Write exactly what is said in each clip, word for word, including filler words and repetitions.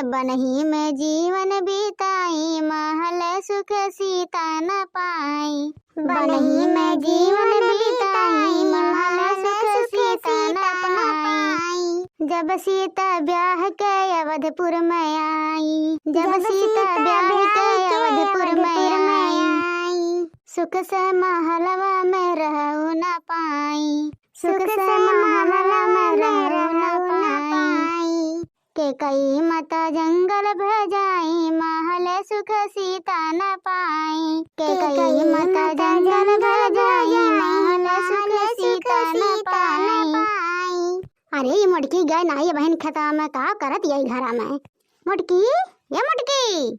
बनही में जीवन बिताई, महल सुख सीता न पाई। बनही में जीवन बिताई, महल सुख सीता न पाई। जब सीता ब्याह के अवधपुर में आई, जब सीता ब्याह के अवधपुर में आई, सुख से महलवा में रहू न पाई, सुख से महलवा में रहू न पाई। केकई माता जंगल भजाई, महल सुख सीता न पाई। केकई माता जंगल भजाई, महल सुख सीता न पाई। अरे, ई मोटकी गए नाई बहिन खेतवा में, का करत यही घरा में? मोटकी, ये मोटकी।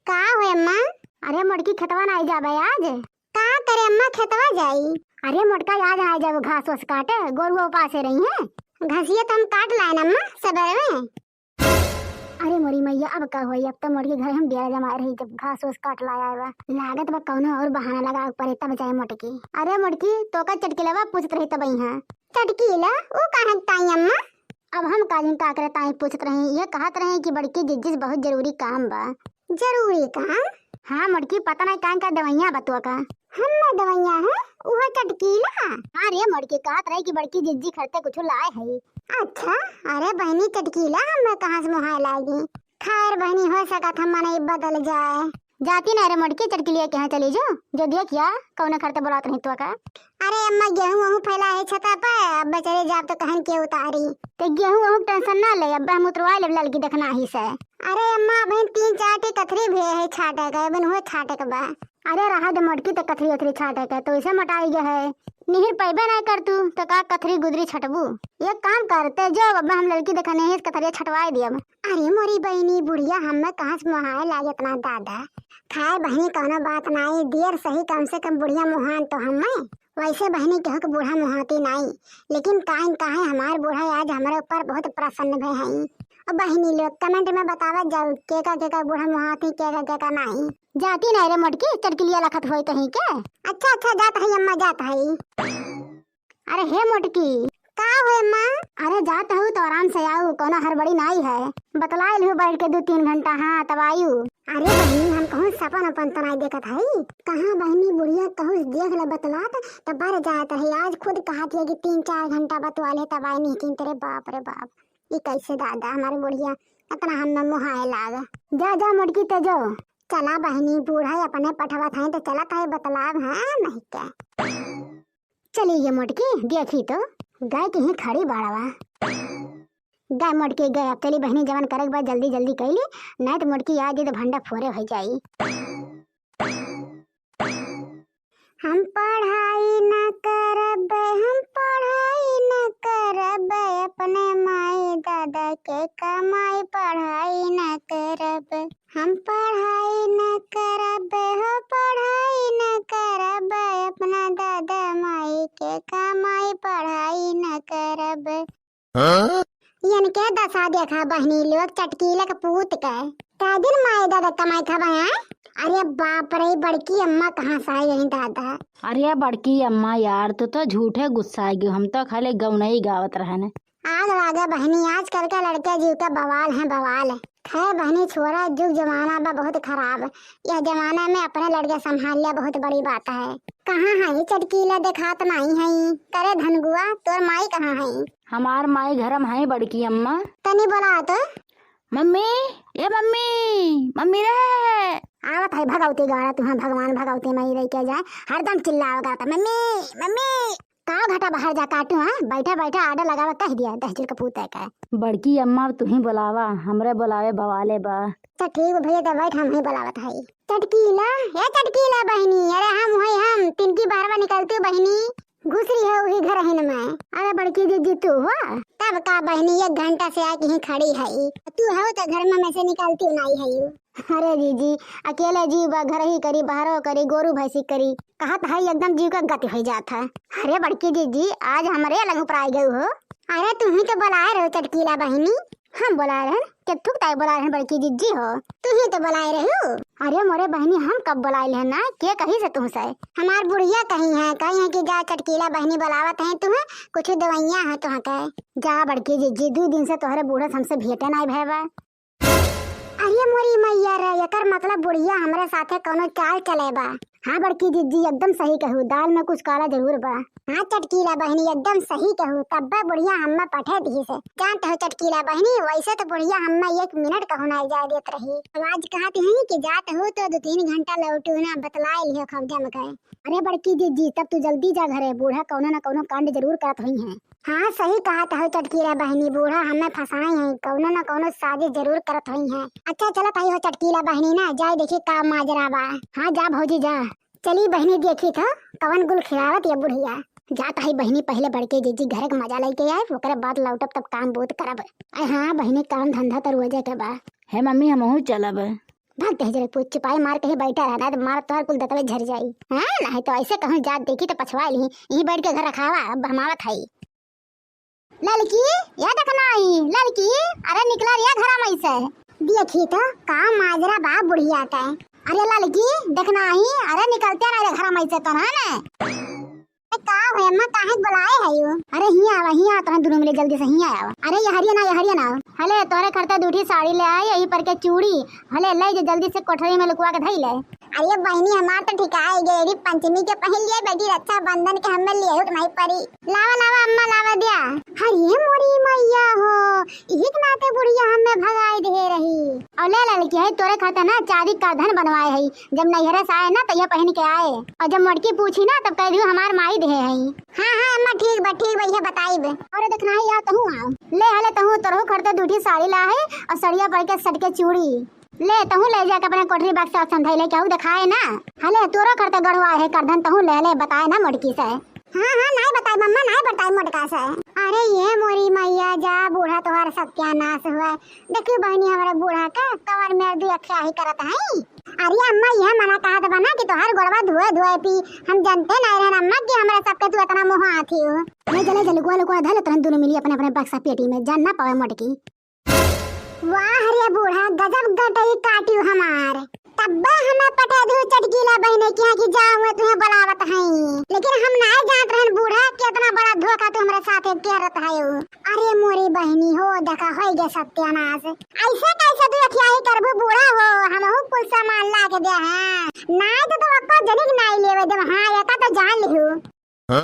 का हो अम्मा? अरे मोटकी, खेतवा नाई जाबे आज? का करे अम्मा, खेतवा जाई? अरे मोटका, आज नाई जाबे घास वास काटे, गोरुआ उपासे रही हैं। घसिया तो हम काट लाए ना अम्मा, सबेरे में। अरे मोरी मैया, अब का होई? अब तो मोटकी घर हम डेरा जमाए रही, जब घास वास काट लाया बा। लागत बा कौनो और बहाना लगावे के पड़े तब जाए मोटकी। अरे मोटकी, तोका चटकिलवा पूछत रही तब यहाँ। चटकीला? ऊ काहे ताई अम्मा? अब हम काजिन का करे ताई पूछत रही, ये कहत रही कि बड़की जिज्जी से बहुत जरूरी काम बा। जरूरी काम? हाँ मोटकी, पता नहीं काहे का दवाइयाँ बतुआ का। हम्मे दवाइयाँ है? उहो चटकीला? हाँ रे मोटकी, कहत रही कि बड़की जिज्जी खरते कुछ लाए है। अच्छा, अरे बहिनी चटकीला, हम्मे कहाँ से मुहाए लागी? खैर बहिनी, हो सकत हम मनई बदल जाए। जाती ना रे मोटकी, चटकिलिया के यहाँ चली जो, जो देख या कौने खरते बोलात रही तो का। अरे अम्मा, गेहूं वहूं फैला है छता पे, अब चले जाब तो कहन के उतारी। ते गेहूं वहूं के tension ना ले, अब हम उतरवा लेब ललकी देखना ही से। अरे अम्मा, अबहिन तीन चार ठी कथरी भी है छाटे के, अबहिन हुए छाटे के बा। अरे रहा दे मोटकी, ते कथरी उथरी छाटे के, तो इसे मोटाई गए है। निहिर पैबे नहीं कर तू, तो का कथरी गुदरी छटबू? एक काम करते जो, अब हम ललकी देखने ही कथरिया छटवाए दियब। अरे मोरी बहिनी, बुढ़िया हम्मे कहाँ से मोहाए लागे इतना दादा? खाए बहिनी कौनो बात नाई, दियर सही कम से कम बुढ़िया मोहान तो हम्मे। वैसे बहिनी केहू के बूढ़ा मोहाती नाई, लेकिन काइन काहे हमार बूढ़ा आज हमरे ऊपर बहुत प्रसन्न भए हैं। अब बहिनी लोग comment में बतावत जाऊ केका केका बूढ़ा मोहाती, केका केका नाई। जाती नाई रे मोटकी, चटकिलिया लखत होई कहीं के। अच्छा अच्छा, जात है अम्मा, जात है। अरे हे मोटकी। का होए माँ? अरे जात हऊ तो आराम से आऊ, कोनो हड़बड़ी नाई है। बतलाए लिहू बैठ के दू तीन घंटा, हाँ तब आयु। अरे बहिनी, हम कहूँ सपन अपन तो नाई देखत हई। कहाँ बहिनी, बुढ़िया कहूँ से देख ले बतलात, तब बर जात है। आज खुद कहत है कि तीन चार घंटा बतवा ले तब आए नहीं किन। तेरे बाप रे बाप, ई कैसे दादा हमारे बुढ़िया इतना हम में मुहाए लाग। जा जा मोटकी ते जो। चला बहिनी, बूढ़ा अपने पठवत है तो चलत है बतलाब, हाँ नहीं के। चली ये मोटकी, देखी तो, गाय कहीं खड़ी बाड़वा। गाय मोटकी गाय, अब चली बहिनी, जवन करे के बाद जल्दी जल्दी कैली, नाहीं तो मोटकी आ जाई तो भंडा फोरे हो जाई। हम पढ़ाई न करब, हम पढ़ाई न करब, अपने माई दादा के कमाई पढ़ाई न करब। हम पढ़ाई न करब हो, पढ़ाई न करब, अपना दादा माई के कमाई पढ़ाई न करब। हाँ? इनके दशा देखा बहिनी लोग, चटकीला के पूत के। का दिन माई दादा कमाई खाबे हैं? अरे बाप रे, बड़की अम्मा कहाँ से आई यहीं दादा? अरे बड़की अम्मा यार, तू तो झूठे गुस्सा गयो, हम तो खाली गौनई गावत रहन। आग लागे बहिनी, आजकल के लड़के जीव के बवाल हैं, बवाल। खैर बहिनी छोड़ा, जुग जमाना बा बहुत खराब। यह जमाना में अपने लड़के संभाल लिया बहुत बड़ी बात है। कहाँ है चटकीला, देखात नाई है। करे धनगुआ, तोर माई कहाँ है? हमार माई घर में है बड़की अम्मा। तनी बोला तो। मम्मी, ए मम्मी, मम्मी रे। आवत है भगवती गाड़ा, तुहाँ भगवान भगवती माई रही के जाए, हरदम चिल्लाओ गाता, मम्मी, मम्मी। का घटा बाहर जा काटू, हाँ? बैठा बैठा order लगावा कह दिया, दहिजर के पूत है का। बड़की अम्मा, अब तुही बोलावा, हमरे बोलावे बवाले बा। अच्छा ठीक बा भैया, तो बैठ, हम ही बोलावत हई। चटकीला, ए चटकीला बहिनी, अरे हम होई हम, तिनकी बहरवा निकलती बहिनी, घुसरी हो वही घर हिन में। अरे बड़की जीजी तू हो? तब का बहिनी, एक घंटा से आके ही खड़ी है। तू हो तो घर में, में से निकलती नहीं है। अरे जीजी, अकेले जीव बा, घर ही करी, बहरो करी, गोरू भैंसी करी, कहत है एकदम जीव का गति हो जात है। अरे बड़की जीजी, आज हमरे अलग ऊपर आ गए हो। अरे तुही तो बोलाए रहो चटकीला बहिनी। हम बोलाए रहे? थुक ताई बोलाए रहन बड़की जिज्जी हो? तू ही तो बोलाए रहू। अरे मोरे बहिनी, हम कब बोलाइल है ना, के कही से तुहसे? हमार बुढ़िया कही है, कही है कि जा चटकीला बहिनी बोलावत है तुहे, कुछ दवाइयाँ है तुहके। जा बड़की जिज्जी, दू दिन से तोहरे बूढ़ा से हमसे भेंटे नाई भय बा। अरे मोरी मैया रे, एकर मतलब बुढ़िया हमरे साथे कौनो चाल चले बा। हाँ बड़की जिज्जी, एकदम सही कहू, दाल में कुछ काला जरूर बा। हाँ चटकीला बहिनी, एकदम सही कहू, तब्बे बुढ़िया हम्मे पठे दिहिस। जानत हो चटकीला बहिनी, वैसे तो बुढ़िया हम्मे एक मिनट कहूँ नाई जाए देत रही। अब आज कहत ही कि जात हो तो दो तीन घंटा लौटू ना, बतलाए लिहो खूब जम के। अरे बड़की जिज्जी, तब तू जल्दी जा घरे, बूढ़ा कौनो ना कौनो कांड जरूर करत होइहैं। हाँ, सही कहत हो चटकीला बहिनी, बूढ़ा हम्मे फंसाए हैं, कौनो ना कौनो साजिश जरूर करत होइहैं। अच्छा, चलत हई हो चटकीला बहिनी ना, जाए देखी का माजरा बा। हाँ, जा भौजी जा। चली बहिनी, देखी था कवन गुल खिलावत या बुढ़िया। जात हई बहिनी, पहिले बड़के जिज्जी घर के मजा लेके आए, ओकरे बाद लौटब तब काम बूत करब। अरे हाँ बहिनी, काम धंधा तो रोजे के बा। हे मम्मी, हमहू चलब। भाग दे जरे, पूछ चुपाई मार कहीं बैठा रहा, ना तो मार तोहर कुल दतवे झर जाई। हाँ, नहीं तो ऐसे कहूँ जात देखी तो पछवा ली। यहीं बैठ के घर रखावा, अब हम आवत हई। ललकी, या देखना आई, ललकी, अरे निकला रे घरा में से। देखी तो का माजरा बा बुढ़िया के। अरे ललकी, देखना आई, अरे निकलते ना रे घरा में से तो ना ने। ए, का हो अम्मा, काहे के बुलाए है यू? अरे हियाँ आवा, हियाँ आवा, तोहन दुनू मिले जल्दी से हियाँ आवा। अरे यहरिया ना, यहरिया ना। हले, तोहरे खरते दूठी साड़ी ले आई, यही पर के चूड़ी। हले, ले जे जल्दी से कोठरी में लुकवा के धई ले। अरे बहिनी, हमार तो ठिकाए गए, एड़ी पंचमी के पहिन लिए बेटी, रक्षाबंधन के हमें लिए उठ नहीं पड़ी। लावा, लावा अम्मा, लावा दिया। अरे मोरी मैया हो, इही के नाते बुढ़िया हमें भगाए दे रही। और ले ललकी है, तोरे खरते ना चांदी करधन बनवाए है, जब नैहरे से आए ना, तो यह पहिन के आए। और जब मोटकी पूछी ना, तब कह दियो, "हमार माई देहे हई।" हाँ, हाँ, अम्मा, ठीक बा, ठीक बा, यह बताइब। अरे देखना ही, या तहूँ आओ। ले, हले तहूँ, तोरहू खरते दूठी साड़ी ला है और सड़िया पर के सट के चूड़ी। ले, तहूँ ले जाके अपने कोठरी बक्सा समझाई ले, केहू देखाए ना। हले, तोरो खरते गढ़वा है करधन, तहूँ ले ले, बताए ना मोटकी से। हाँ, हाँ, नाई बताइब अम्मा, नाई बताइब मोटका से। अरे ये मोरी मैया, जा बूढ़ा तोहार सत्यानाश हुआ। देखी बहिनी, हमरा बूढ़ा के कवर में दू अखिया ही करत हई। अरे अम्मा, यह मना कहत बा ना कि तोहार गोड़वा धोए धोए पी। हम जानते नहीं रहन अम्मा कि हमरा सबके तू इतना मोह आथी हो। ले चले, चल, लुकवा, लुकवा धल, तुरंत दोनों मिली अपने, अपने बक्सा पेटी में, जान ना पावे मोटकी। वाह रे बूढ़ा, गजब गटई काटियो हमार। तब्बे हमें पठे दियो चटकीला बहिनी के यहाँ कि जा हुए तुहे बुलावत हई। लेकिन हम नाय जानत रहन बूढ़ा कि इतना बड़ा धोखा तू हमरे साथे करत हयो। अरे मोरी बहिनी हो, देखा होई गे सत्यानाश। ऐसे कैसे तू अखियाही करबू बूढ़ा हो, हमहू कुल सामान ला के दे हैं। नाय तो तू अक्को जनिक नाय लेवे देब, हाँ, एका तो जान लिहू।